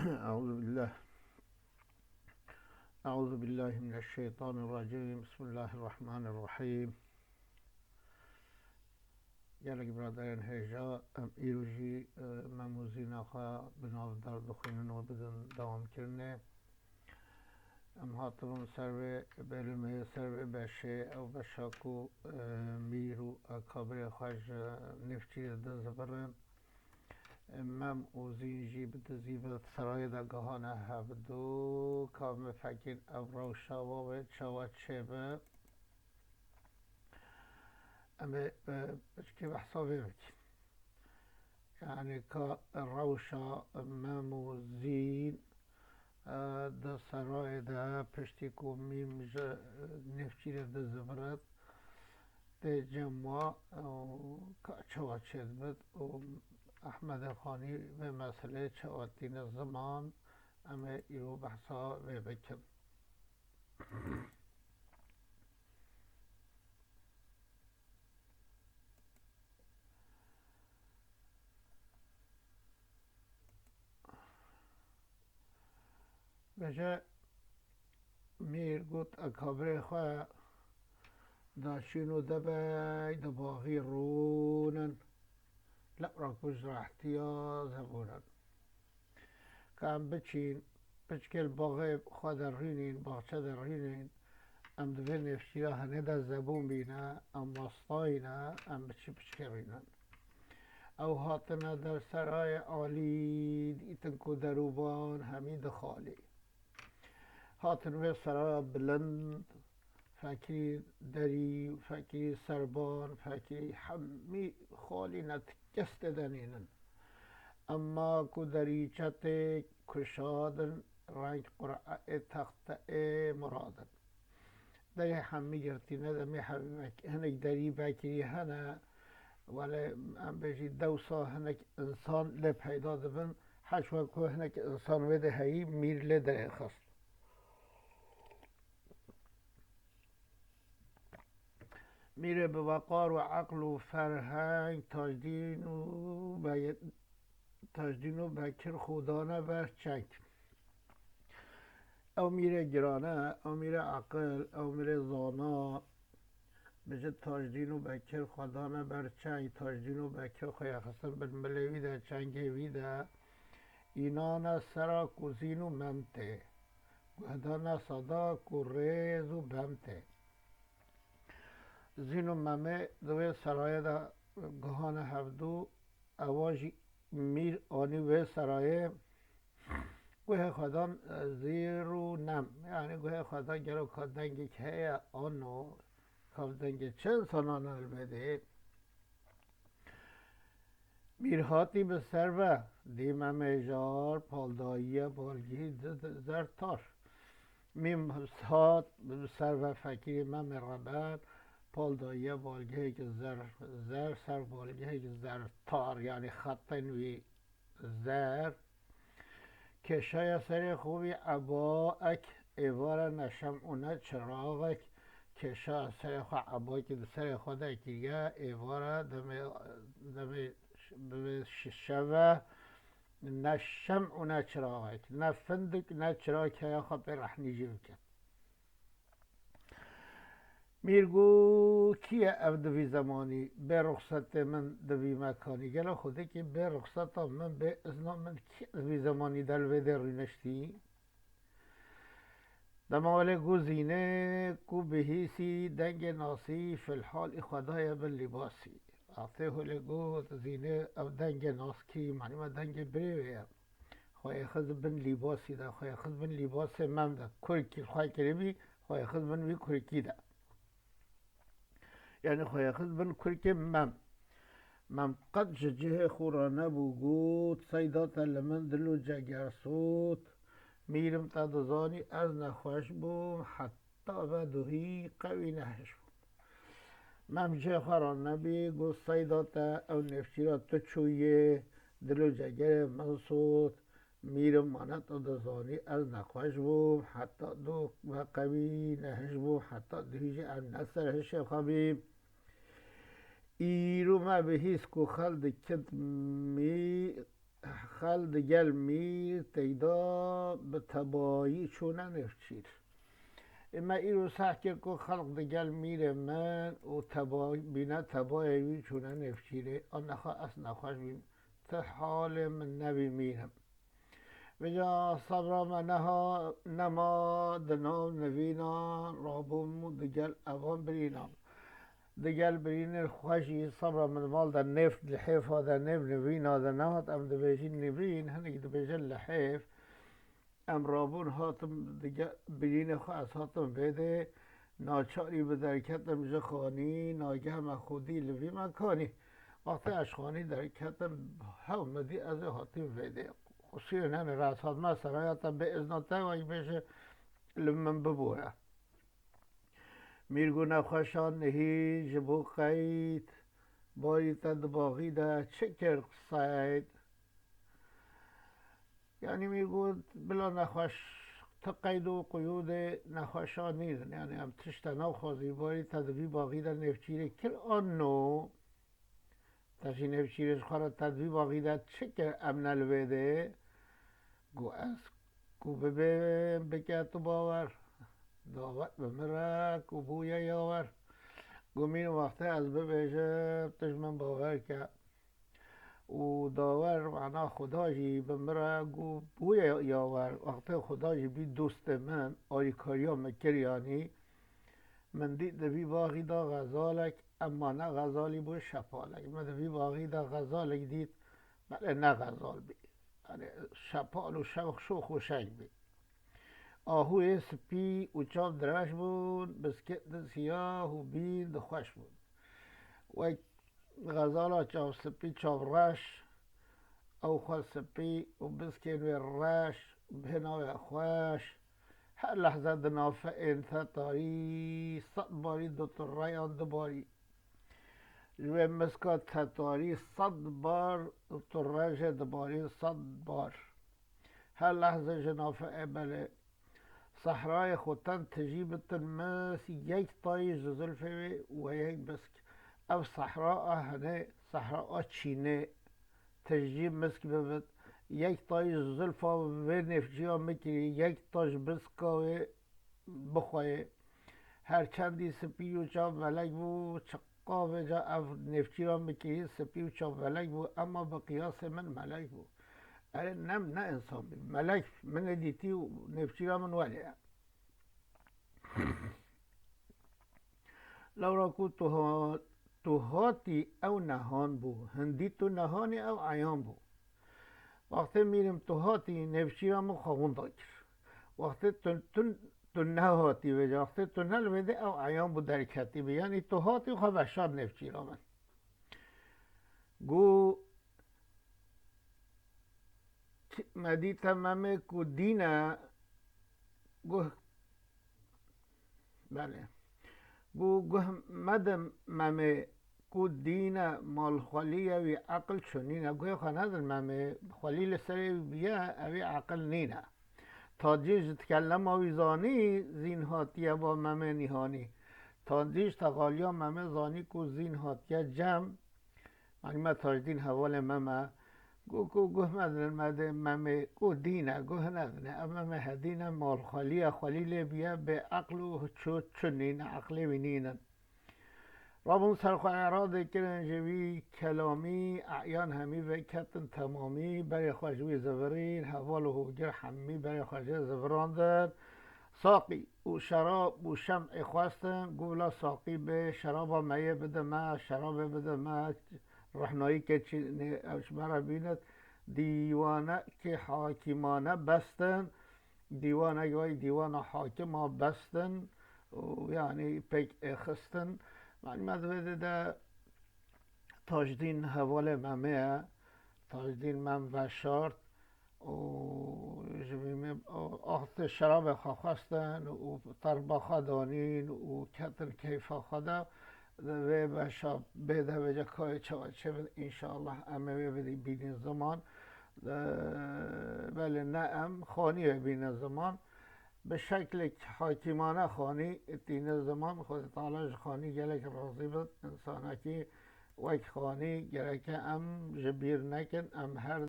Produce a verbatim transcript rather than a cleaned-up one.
Eûzubilleh. Eûzubillahimineşşeytanirracîm. Bismillahirrahmanirrahîm. Gelek biraderên hêja, em îro jî, e, Mem û Zîna xwe bi navdar dixwînin û bidin dewamkirinê. Em hatibin ser vê bêlûmeyê, ser vê beşê, ew beşa ku, e, mîr û akabirê xwe ji nêvçîrê dizivirin. Mem û Zîn jî bi dizî bi serayê de gihane hevdu, ka me fekîn ev rewşa wê çawa çêbe. Em ê, e, piçkî behsa vê bikin. Yani ka rewşa Mem û Zîn, e, di serayê de piştî ku mîm ji, e, nêvçîrê dizivirit, tê cem wa, e, ka çawa çêdibit û Ehmedê Xanî vê meseleyê çawa tîne ziman, em ê îro behsa vê bikin. Bêje, mîr got akabirê xwe, da şîn û debey di baxî rûnin, lewra ku ji rehtiya zebûnin. Ka em biçîn, piçkê li baxê xwe de rînîn, baxçe de rînîn, em di vê nêvşîra hinê de zebûn bîne, em westayîne, em biçî piçkê rînin. Ew hatine der serayê alî, dîtin ku derûban hemî dixalî. Hatin vê seraya bilind, fekirî derî, fekirî serban, fekirî hemî xalî ne, ti kes tê de nînin. Emma ku derîçe tê kuşadin, reng qur'e ê texte ê muradin. Derê hemî girtî ne, demê hemî vek-, hinek derî vekirî hene, wele em bêjî dewsa hinek insan lê peyda dibin, heş wek ku hinek insan wê de heyî mîr lê derê xist. Mîrê bi weqar û eql û ferheng Tajdîn û Be-, Tajdîn û Bekir xwe dane ber çeng. Ew mîrê giran e, ew mîrê eqil, ew mîrê zana. Bêje Tajdîn û Bekir xwe dane ber çeng, Tajdîn û Bekir xwe ya xistin bin milê wî de, çengê wî de. Înane sera ku Zîn û Mem tê. Guhdane seda ku rêz û bem tê. Zîn û Memê di wê serayê de guhane hevdû, ewa jî mîr anî wê serayê, guhê xwe dan, e, Zîr û Nem. Yani guhê xwe dan gelo ka dengek heye ano, ka dengê çi insanan e li vê dê. Mîr hatî bi serve, dî Memêjar, paldayiye balgî di, di zer tar. Mîm hat bi serve fekirî Memê Reben, paldayiye balgihek zer, zer ser balgihek zer tar, yani xetên wî zer. Kêşaya serê xwe wî ebaek, êvara ne şem û ne çiraxek. Kêşaya serê xwe ebaekî di serê xwe de kiriye, êvara demê, demê ş-, bi ş-, şeve ne şem û ne çiraxek, ne findik, ne çiraxek heya xwe pê rehnî jî bike. Mîr got, kî ye ev di vî zemanî bê ruxsetê min di vî mekanî? Gelo xwedekî bê ruxseta min, bê izna min kî ye di vî zemanî de li vê dê rûniştî? Dema welê got Zînê ku bihîsî dengê nasî filhal î xwe daye bin lîbasî. Wextê holê got Zînê ev dengê nas kî, manî me dengê birê wê ye. Xwe yê xist bin lîbasî de, xwe yê xist bin lîbasê Mem de. Kurkî xwe kiribî, xwe yê xist bin vî kurkî de. Yani xwe yê xist bin kurkê Mem. Mem qet ji cihê xwe ranebû, got, Seyda te li min dil û ceger sot. Mîrim te dizanî ez nexweş bûm, heta ve duhî qewî nehiş bûm. Mem cihê xwe ranebî, got, Seyda te ew nêvçîra tu çûyê, dil û cegerê min sot. Mîrim mane tu dizanî ez nexweş bûm, heta du ve qewî nehiş bûm, heta duhî jî ez ne serhişê xwe bîm. Îro me bihîst ku xel dikin mî-, Xelk digel mîr teyda bi tebayî çûne nêvçîr. Ê me îro seh kir ku xelk digel mîrê min û teba-, bîne tebayê wî çûne nêvçîrê. A nexwe ez nexweş bîm. Ti halê min nebî mîrim. Vêca sebra me neha, nema di nav nivînan rabûm û digel evan birînan. Digel birînên xwe jî sebra min mal de nêv, li hêfa de nêv nivîna de nehat, em dibêjin nivîn, hinek dibêjin li hêv. Em rabûn hatim digel birînê xwe, ez hatim vê dê, naçarî bi derketim ji xanî, nageh me xwedî li vî mekanî. Wextê ez ji xanî derketim, hew min dî ez ê hatîm vê dê. Qusîrên hene re ez hatime seraya te bê izna te, wek bêje li min bibûre. Mîr got nexweşa nihî ji bo qeyd, barî te di baxî de çi kir qiseyt? Yanî mîr got bila nexweş, ti qeyd û quyûdê nexweşa nînin. Yanî em tişt te naxwazî, barî te di vî baxî de nêvçîrê kir an no? Te jî nêvçîrê ji xwe re te di vî baxî de çi kir, em ne li vê dê? Got ez ku bibêm bike tu bawer. Dawet bi min re ku bûye yawer. Got mîr wextê ez bibêjim, tu ji min bawer ke. Û dawer mana Xuda jî bi min re got bûye yawer. Wextê Xuda jî bî dostê min, alîkariya min kir yanî. Min dît di vî baxî de xezalek, emma ne xezalî bû, şepalek. Min di vî baxî de xezalek dît, belê ne xezal bî. Yanî şepal û şex-, şox û şeng bî. Ahûyê spî û çav dirêj bûn, biskêt di siyah û bîn di xweş bûn. Wek xezala çav spî, çav reş, ew xwe spî û biskên wê reş, bihêna wê xweş. Her lehze di nafeyên te tarî sed barî du tureyan dibarî. Ji wê miska te tarî sed bar û ture jê dibarî sed bar. Her lehze ji nafeyê belê sehrayê xwe ten tijî bitin mis, yek tayî ji zilfê wê û yek bisk. Ev sehra a hinê, sehra a çînê. Tijî misk bibit. Yek tayî ji zilfa vê nêvçîya min kirî, yek ta ji biska wê bixweyê. Her çendî spî û çav melek bû, çiqa vêca ev nêvçîra min kirî spî û çav melek bû, emma bi qiyasê min melek bû. Erê, nem ne însan bî, melek min ê dîtî û nêvçîra min welê ye. Lewra ku tu ha-, tu hatî ew nehan bû, hindî tu nehanî ew eyan bû. Wextê mîrim tu hatî nêvçîra min xwe winda kir. Wextê tu, tu, tu nehatî vêca, wextê tu ne li vê de ew eyan bû derketî bî. Yanî tu hatî xwe veşart nêvçîra min. Got, Çi-, me dîte Memê ku dîne, guh, belê. Got, guh medin Memê ku dîne, mal xwelî ye wî eqil çunîne. Guhê xwe nedin Memê, xwelî li serê wî bûye, ew ê eqil nîne. Tacî ji tikellema wî zanî, zîn hatiye ba Memê nîhanî. Tacî ji texaliya Memê zanî ku zîn hatiye cem, Yanî me Tajdîn hevalê Meme, got ku guh medin Medê Memê, got dîne, guh nedine. Ev Meme hedîne, mal xwelî ye, xwelî lê bûye, bê eql û çu, çu nîne, eqlê wî nînin. Rabûn ser xwe eradê kirin ji wî kelamî, eyan hemî veketin temamî, berê xwe ji wî zivirîn, heval û hogir hemî berê xwe jê zivirandin. Saqî û şerab û şem'ê xwestin, got, "Wila saqî bê, şeraba me yê bide me, şerabê bide me, rehnayî ke çi nê ew ji me re bînit." Dîwanekê hakîmane bestin, dîwanek wek dîwana hakima bestin û yanî pêk êxistin. Yanî me di vê de, de Tajdîn hevalê Memê ye. Tajdîn Mem veşart û ji vî me, û axtê şerabê xwe xwestin û terba xwe danîn û ketin keyfa xwe de. Di vê beşa bê de vêca kayê çawa çêbin, înşallah em ê wê bidî-, bînîn ziman. Di, belê ne em, xanî wê bîne ziman. Bi şeklek hakîmane xanî tîne ziman, Xwedê Teala ji xanî gelek razî bit. Însanekî wek xanî gereke em ji bîr nekin, em her